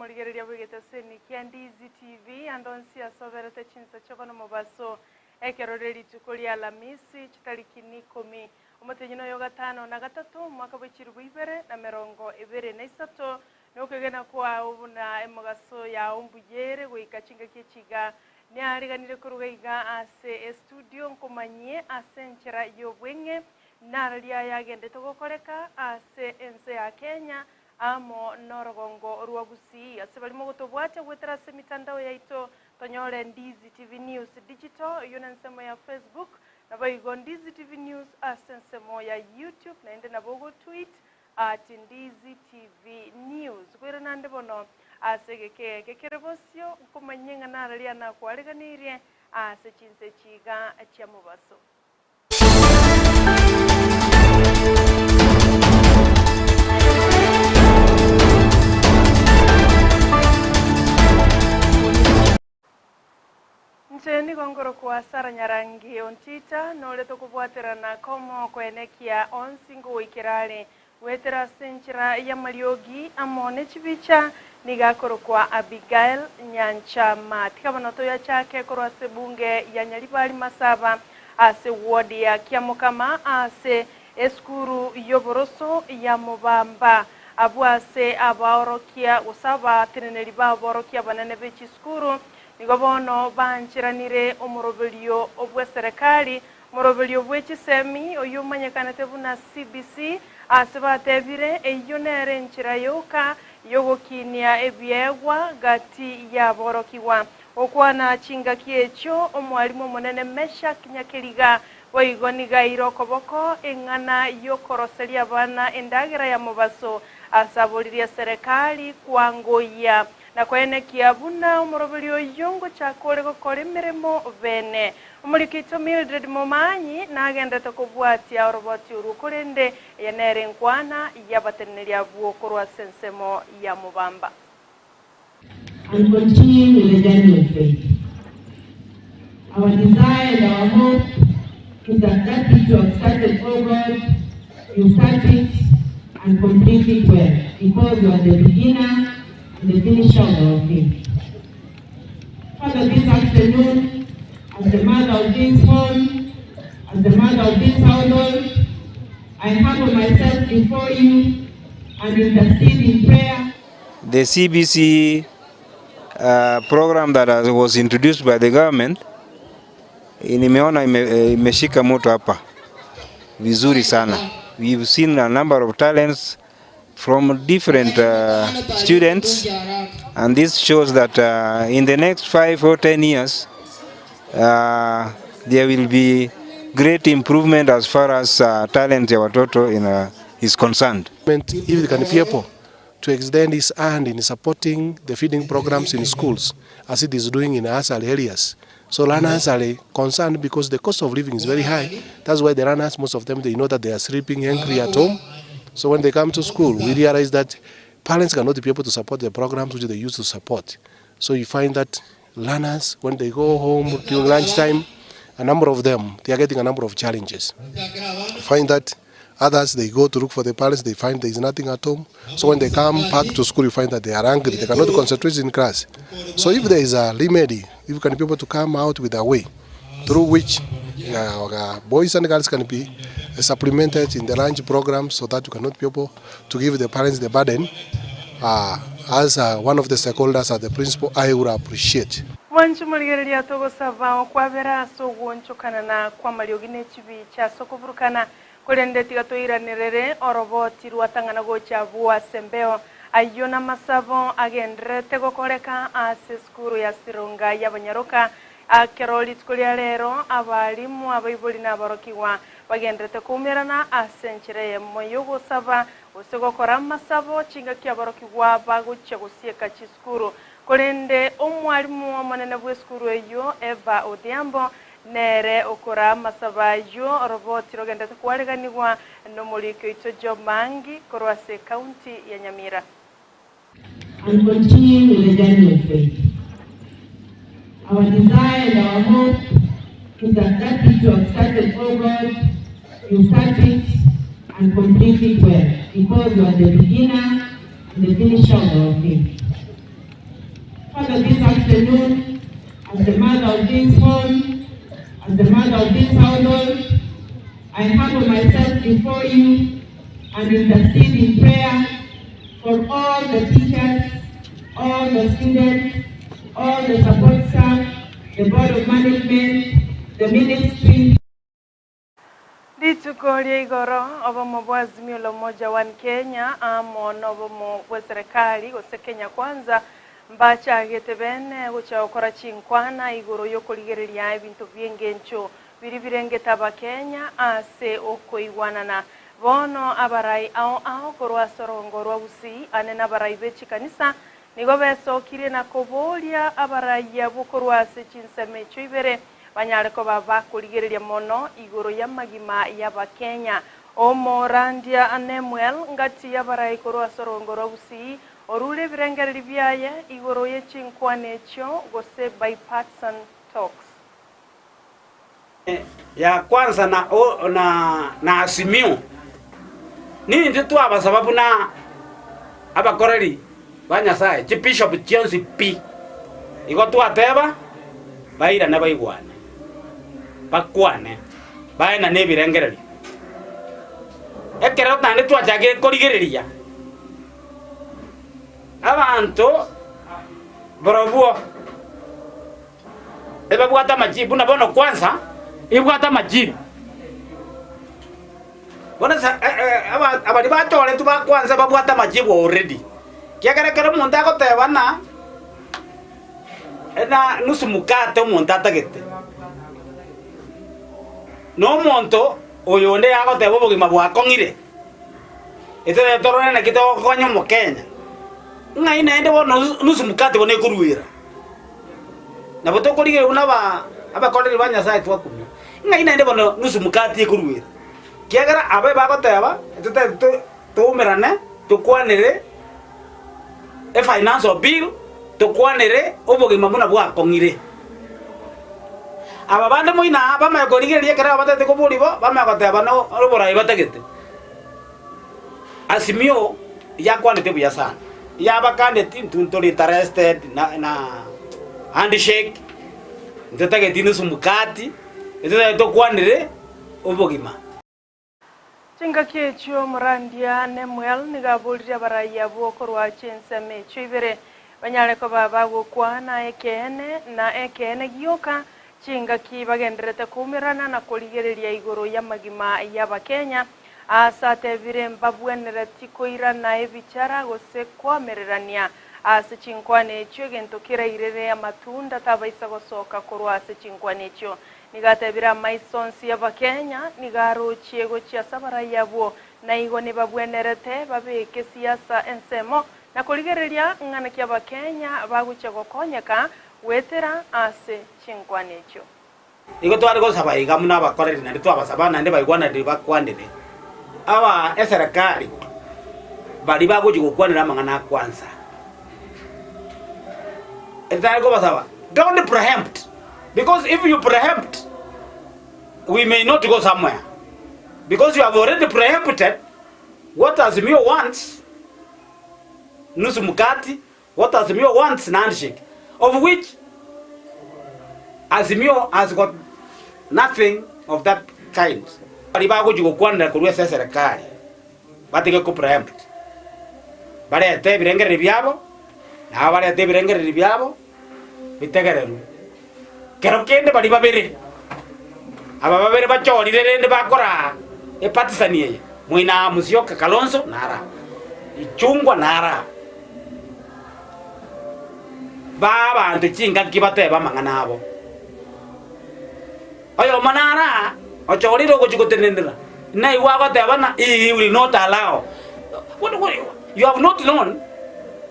Omorigereria bw'egeteseni kia Ndizi TV ande onsi ase oberete chinsa chia bono mobaso ekero rire rituko ria Alamisi chitariki nikomi omotenyi noyo gatano na gatato omwaka bwe chilifu ibere na merongo ebere na isato nokwegena kwao buna emogaso yao mbuya ere goika chingaki echi iga niareganire koruga iga ase estudio nkomanyie ase enchera y'obweng'e nararia ayagendete gokoreka ase ense ya Kenya Amo norogongo rwa Gusii. Ase baria mogotobwatia goetera ase emitandao yaito, tonyore Ndizi TV News Digital, eyio nensemo ya Facebook, naboigo Ndizi TV News ase ensemo ya YouTube, naende nabo ogotweet at Ndizi TV News. Koirana naende bono ase egeka eke kere bosio, nkomanyie ng'a nararia nakwareganeirie ase chinsa echi iga chia mobaso. Inche nigo nkorokwa Sarah Nyarangi Ontita, nore tokobwaterana komo koenekia onsi ngogoikera are goetera ase enchera y'amariogi amo ne chibicha, nigo akorokwa Abigael Nyanchama. Tiga bono toyachake korwa ase ebunge ya Nyaribari Masaba ase ward ya Kiamokama ase esukuru y'oboroso ya Mobamba. Abwo ase abaorokia gose abateneneri b'aborokia abanene be chisukuru Nigo bono baancheranire omoroberio bw'eserekari, omoroberio bwe chisemi, oyio omanyekanete buna CBC, ase batebire eyio nere enchera yoka y'ogokinia ebiegwa gati y'aborokigwa. Gokwana chingaki echio, omwalimu omonene Meshack Nyakeriga boigo nigo aire okoboko eng'ana y'okoroseria abana endagera ya mobaso ase aboririe eserekari kwangoyia Na koenekia buna omoroberi oyio ngochaka ore gokora emeremo bene. Omoriki oito Mildred Momanyi nagenderete kobwatia oroboti orwo korende eye nere enkwana y'abateneneri abwo korwa ase ensemo ya Mobamba. And continuing with the journey of faith. Our desire and our hope is that that which you have started, O God, you start it and complete it well, because you are the beginner and the finisher of our faith. Father, this afternoon, as the mother of this home, as the mother of this household, I humble myself before you and intercede in prayer. The CBC uh, program that was introduced by the government nimeona imeshika moto hapa vizuri sana. We've seen a number of talents from different students and this shows that in the next 5 or 10 years there will be great improvement as far as talent ya watoto in, is concerned. If can be able to extend his hand in supporting the feeding programs in schools as it is doing in other areas. So learners are concerned because the cost of living is very high. That's why the learners, most of them, they know that they are sleeping hungry at home. So when they come to school, we realize that parents cannot be able to support the programs which they used to support. So you find that learners, when they go home during lunchtime, a number of them, they are getting a number of challenges. You find that others, they go to look for the parents, they find there is nothing at home. So when they come back to school, you find that they are angry, they cannot concentrate in class. So if there is a remedy, if you can be able to come out with a way through which boys and girls can be supplemented in the lunch program so that you cannot be able to give the parents the burden, uh, as uh, one of the stakeholders at the principal, I would appreciate. Mwanche morigereria togosaba okwabera ase ogwonchokanana kw'amariogi ne chibicha ase okoburukana, korende tiga toiranerere oroboti rwatang'ana gocha abwo ase embeo. Ayio namasabo agendererete gokoreka ase esukuru ya Sironga y'abanyaroka. Ekero rituko ria rero abalimu, abaibori na aborokigwa bagendererete koumerana ase enchera eyemo y'ogosaba gose gokora amasabo chingaki aborokigwa bagochia gosieka chisukuru. Korende omwalimu omonene bw'esukuru eyio, Eva Odhiambo, nere okora amasabo ayio oroboti rogenderete kwareganigwa nomoriki oito Job Maangi korwa ase ekaunti ya Nyamira. And continuing with the journey of faith. Our desire and our hope is that that which you have started, O God, you start it and complete it well, because you are the beginner and the finisher of our faith. gathered this afternoon as the mother of this home, as the mother of this household, I humble myself before you and intercede in prayer for all the teachers, all the students, all the support staff, the board of management, the ministry. Rituko ria igoro, obomo bwa Azimio la Umoja One Kenya amo nobomo bw'eserekari gose Kenya Kwanza mbachagete bene gochia gokora chinkwana igoro y'okorigereria ebinto bi'engencho biria birengete Abakenya ase okoigwanana. Bono abarai ao ao korwa ase orogongo rwa Gusii ane nabarai be chikanisa nigo besokirie na koboria abarai abwo korwa ase chinsemo echio ibere banyare koba bakorigereria mono igoro y'amagima y'Abakenya. Omorandia Nemuel ngati y'abarai korwa ase orogongo rwa Gusii orure ebirengererio biaye igoro ye chinkwana echio gose bipartisan talks. Ya kwanza na na na Azimio, nintwe twabasaba buna abakoreri ba Nyasaye, chibishop chionsi pi, igo twateba bairane baigwane, bakwane, baenane ebirengererio. Ekero naende twachakire korigereria abanto barobwo. Ebabwate amachibu, buna bono kwanza ebwate amachibu. Bono sa aba abaria bachoretwe ba kwanza babwate amachibu already. Ekiagera ekero omonto agoteba ng'a na nusu mkate omonto atagete, na omonto oyonde agoteba obogima bwakong'ire, etotebe torore naki togokonya omokenya, ng'ai naende bono nusu mkate bono ekoruera. Nabo tokorigereria buna aba abakoreri ba Nyasae twakumia, ng'ai naende bono nusu mokati ekoruera? Ekiagera aba ebagoteba, totebe to toumerane, tokwanere efinancial bill, tokwanere obogima buna bwakong'ire. Aba bande moino aa bamanye korigereria ekero abatagete koboria bo, bamanye goteba no oborai batagete. Azimio yakwanete buya sana, yabakandeti intwe ntore interested na na handshake, ntotageti nusu mkati, ntotagete tokwanere obogima. Chingaki echio Morandia Nemuel nigo aboririe abarai abwo korwa chinsemo echio ibere banyare koba bagokwana ekeene na ekeene gioka chingaki bagendererete koumerana na korigereria igoro y'amagima y'Abakenya Aase atebire mbabwenereti koirana ebichara gose koamererania ase chinkwana echio egento kerairere amatunda tabaisa gosoka korwa ase chinkwana echio. Nigo atebire amaiso onsi y'Abakenya nigo arochie gochia ase abarai abwo, na igo nibabwenerete babeke siasa ensemo na korigereria ng'a naki Abakenya bagochia gokonyeka goetera ase chinkwana echio. Igo tware gosaba iga buna abakoreri naende twabasaba naende baigwananire bakwanire aba eserekari baria bagochia gokwanera amang'ana a kwanza. Etari kobasaba don't preempt because if you preempt we may not go somewhere because you have already preempted what Azimio wants nusu mkati What Azimio wants na handshake of which Azimio has got nothing of that kind. Baria bagochia gokwanera korwa ase eserekari batige ko preempt barete ebirengererio biabo nabo barete ebirengererio biabo bitegererwe. Kero kende baria babere aba babere bachorire rende bakoraa epatisani eye, moina Musyoka Kalonzo nara, Ichung'wa nara. Baa abanto chingaki batebe amang'ana abo. Oyomo nara ochorire ogochia gotenenera, naigwe agoteba ng'a he will not allow. What, what, you have not known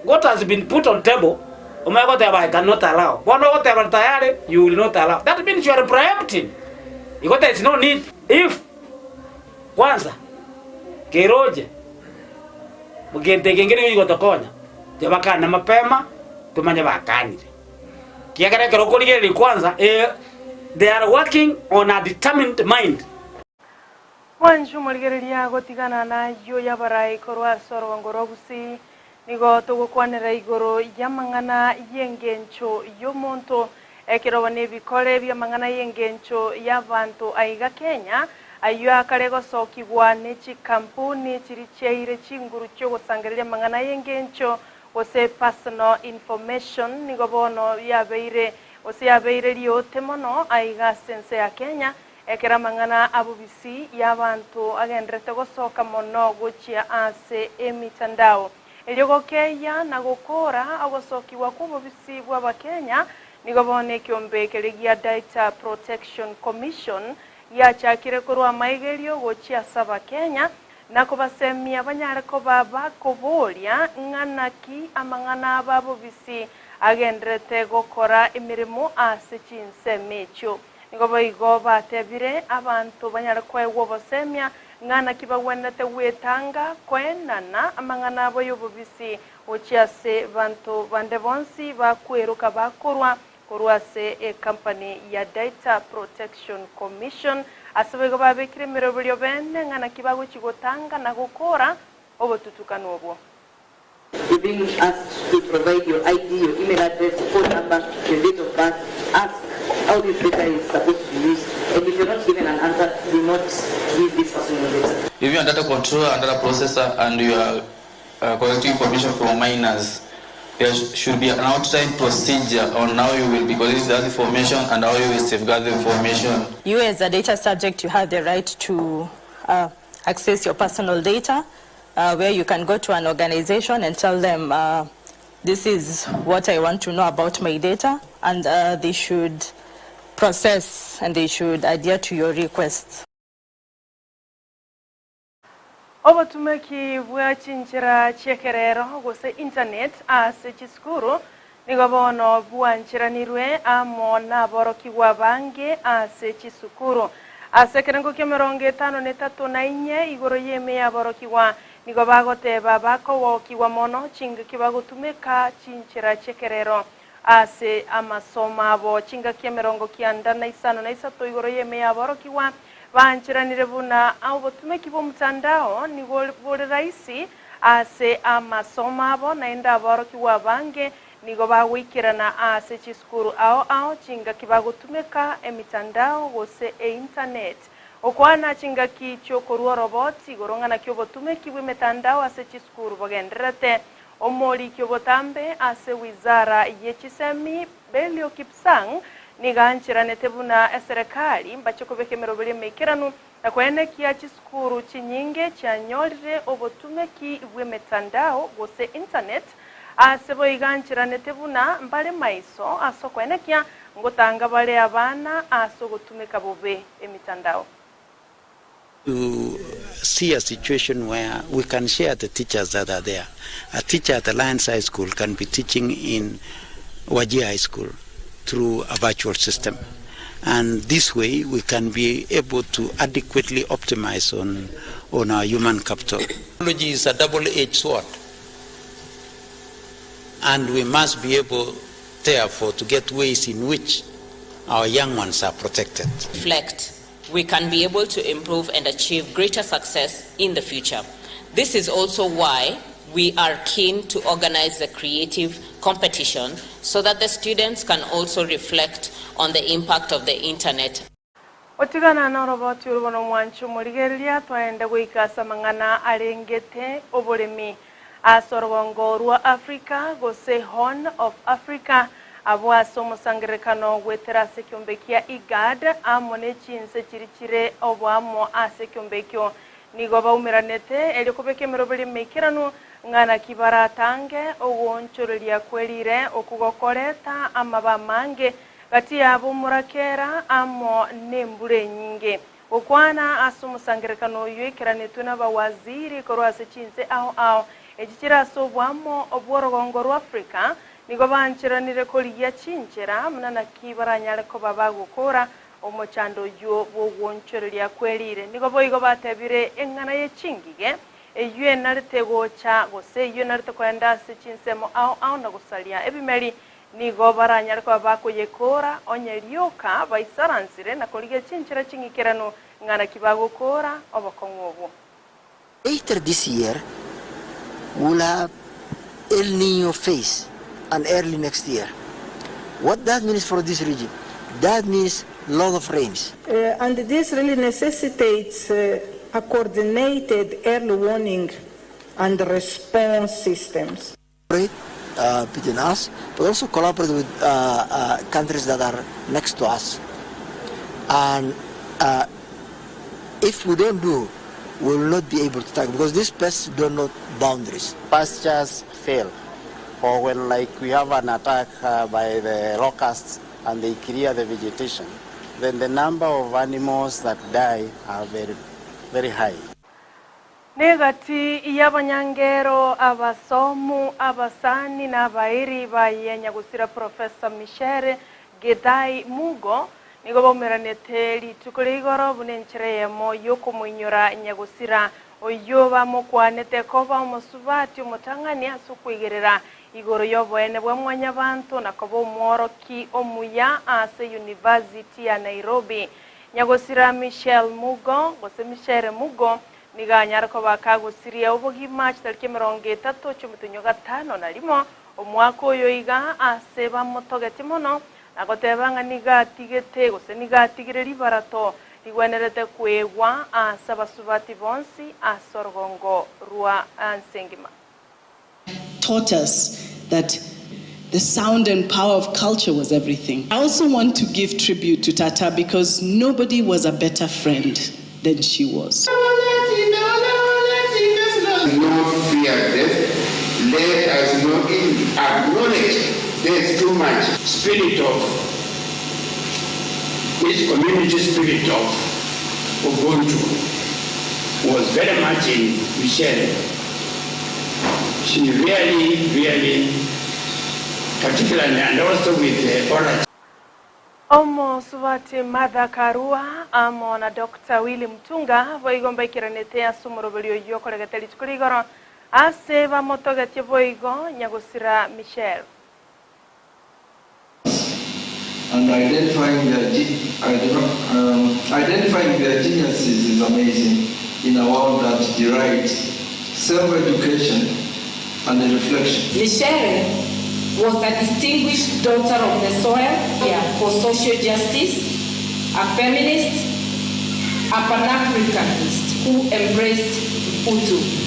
what has been put on table, omanye goteba I cannot allow. Bono ogoteba tayari you will not allow. That means you are preempting. Igo there is no need if kwanza keroche gento eke nkeri gochi gotokonya, tibakane mapema tomanye bakanire. Kiagera ekero okorigereria kwanza eh, they are working on a determined mind. Mwanche omorigereria gotigana nayio y'abarai korwa ase orogongo rwa Gusii. Nigo togokwanera igoro y'amang'ana y'engencho y'omonto. Ekerogo nebikore bi'amang'ana y'engencho y'abanto aiga Kenya, ayio akare gosokigwa ne chikampuni chiria chiaire chinguru chiogosangereria amang'ana y'engencho gose personal information nigo bono yabeire gose yabeire riote mono aiga ase ense ya Kenya ekero amang'ana abobisi y'abanto agenderete gosoka mono gochia ase emitandao. Erio gokeyia na gokora ogosokigwa kw'obobisi bw'Abakenya, nigo bono ekiombe keria gia Data Protection Commission giachakire korwa amaigerio gochia ase Abakenya na kobasemia banyare koba bakoboria ng'a naki amang'ana abo abobisi agenderete gokora emeremo ase chinsemo echio. Nigo boigo batebire abanto banyare koegwa obosemia ng'a naki bagwenerete gwetanga koenana amang'ana abo y'obobisi gochia ase banto bande bonsi bakweroka bakorwa korwa ase ecompany ya Data Protection Commission. Ase boigo babekire emeroberio bene ng'a naki bagochia gotanga na gokora obotutukanu obwo. You're being asked to provide your ID, your email address, phone number, your date of birth. Ask how this data is supposed to be used. And if you're not given an answer, do not give this personal data. If you are data controller and data processor and you are uh, collecting information from minors, there should be an outline procedure on how you will be collecting that information and how you will safeguard the information. You as a data subject, you have the right to uh, access your personal data, where you can go to an organization and tell them, this is what I want to know about my data, and they should process and they should adhere to your requests. Obotumeki bwa chinchera chi'ekerero gose internet ase chisukuru nigo bono bwancheranirwe amo naborokigwa abange ase chisukuru. Ase ekerengo ki'emerongo etano na etato na inye igoro y'eme y'aborokigwa nigo bagoteba bakogokigwa mono chingaki bagotumeka chinchera chi'ekerero ase amasomo abo. Chingaki emerongo kianda na isano na isato igoro y'eme y'aborokigwa baancheranire buna obotumeki bw'omotandao nigo bore rahisi ase amasomo abo naende aborokigwa abange nigo bagoikerana ase chisukuru ao ao chingaki bagotumeka emitandao gose einternet. Okwana chingaki chiokorwa oroboti igoro ng'ana ki obotumeki bw'emitandao ase chisukuru bogendererete. Omoriki obotambe ase wizara ye chisemi Belio Kipsang nigo ancheranete buna eserekari mbache kobeka emeroberi emeikeranu na koenekia chisukuru chinyinge chianyorire obotumeki bw'emitandao gose internet ase boigo ancheranete buna mbare maiso ase okoenekia ngotanga bare abana ase ogotumeka bobe emitandao. To see a situation where we can share the teachers that are there. A teacher at the Lions High School can be teaching in Wajir High School through a virtual system. And this way we can be able to adequately optimize on our human capital. Technology is a double-edged sword. And we must be able, therefore, to get ways in which our young ones are protected. Reflect, we can be able to improve and achieve greater success in the future. This is also why we are keen to organize the creative competition so that the students can also reflect on the impact of the internet. Otigana na oroboti orubono omwancho omorigereria twaende goika ase amang'ana arengete oboremi ase orogongo rwa Africa gose Horn of Africa abo ase omosangererekano gwetera ase ekiombe kia IGAD amo ne chinse chiri chire oboamo ase ekiombe ekio nigo baumeranete erio kobeka emeroberi emeikeranu ng'ana ki baratange ogoonchoreria kwerire okugokoreta amaba amange gati yabo omorakera amo nembura enyinge. Gokwana ase omosangererekano oyo ekeranetwe n'abawaziri korwa ase chinse ao ao echi chire ase oboamo obw'orogongo rwa Africa nigo bancheranire korigia chinchera muna naki baranyare koba bagokora omochando oywo bw'ogoonchoreria kwerire. Nigo boigo batebire eng'ana y'echingige eywo enarete gocha gose eywo enarete koenda ase chinsemo ao ao na gosaria ebimeri nigo baranyare koba bakoyekora onye rioka baisaransire na korigia chinchera ching'ikeranu ng'ana ki bagokora obokong'u obwo. Later this year, we'll have El Nino phase and early next year. What that means for this region? That means lot of rains. And this really necessitates a coordinated early warning and response systems. Between us, but also collaborate with countries that are next to us. And if we don't do, we will not be able to tackle because these pests don't know boundaries. Pastures fail, or when like we have an attack by the locusts and they clear the vegetation, then the number of animals that die are very, very high. Negati y'abanyangero abasomu abasani na abairi baye nyagusira Professor Michere Githai Mugo nigo baumeranete rituko ria igoro buna enchera eyemo yokomoinyora nyagusira oyo bamokwanete koba omosubati omotang'ani ase okoigerera igoro y'oboene bwa mwanyabanto na koba omworoki omuya ase University ya Nairobi. Nyagusira Michelle Mugo gose Michere Mugo niganyara koba kagusiria obogima chitariki 30 chiomotenyo 51 omwaka oyo iga ase bamotogeti mono agoteba ng'a nigatigete gose nigatigire ribarato rigwenerete kwegwa ase abasubati bonsi ase orugongo rwa nsengima. Taught us that the sound and power of culture was everything. I also want to give tribute to Tata because nobody was a better friend than she was. Not fear death. Let us not acknowledge death too much. Spirit of this community spirit of Ubuntu was very much in Michelle. She really, really, particularly, and also with the Orange. Omosubati Martha Karua amo na Dr. Willy Mutunga boigo mbaikiranete ase omoroberi oyo okoregete rituko rigoro ase bamotogetie boigo nyagusira Michelle. And identifying their, identifying their geniuses is amazing in a world that derides self-education and reflection. Michelle was a distinguished daughter of the soil for social justice, a feminist, a Pan-Africanist who embraced Ubuntu.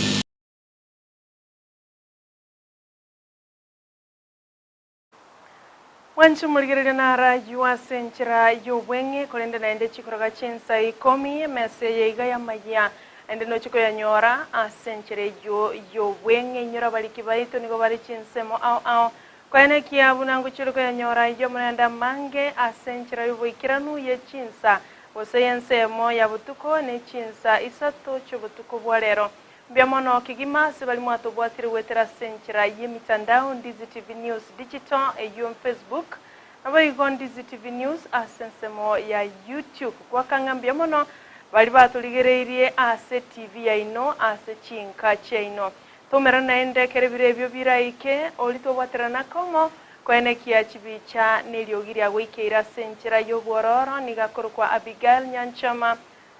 Wanchu muligereria nara yuase nchira yobwenge korende naende chikoroga chinsa 10 emese yeiga ya maya ende nochiko ya nyora ase enchera eyo yobwenge inyora bariki baito nigo bari chinsemo ao ao kwene kiabu nangu chiriko ya nyora iyo murenda mange ase enchera yoboikiranu ye chinsa gose yensemo ya butuko ne chinsa isato chobutuko bwa rero mbya kigima ase bari mwatobwatire gwetera ase enchera ye mitandao Ndizi TV News Digital eyo Facebook naboigo Ndizi TV News ase ensemo ya YouTube gwakang'a mbya mono bari baturigereirie ase TV yaino ase chinka chiaino tumera naende kere bire ebio biraike ori tobwaterana komo kwenekia chibicha neriogi ria goikeira ase enchera y'obwororo nigakorokwa Abigail Nyanchama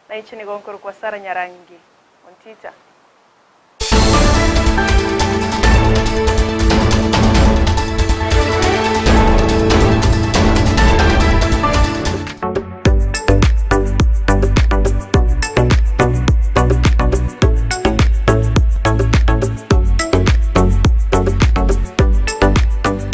na inche nigo nkorokwa Sara Nyarangi Ontita.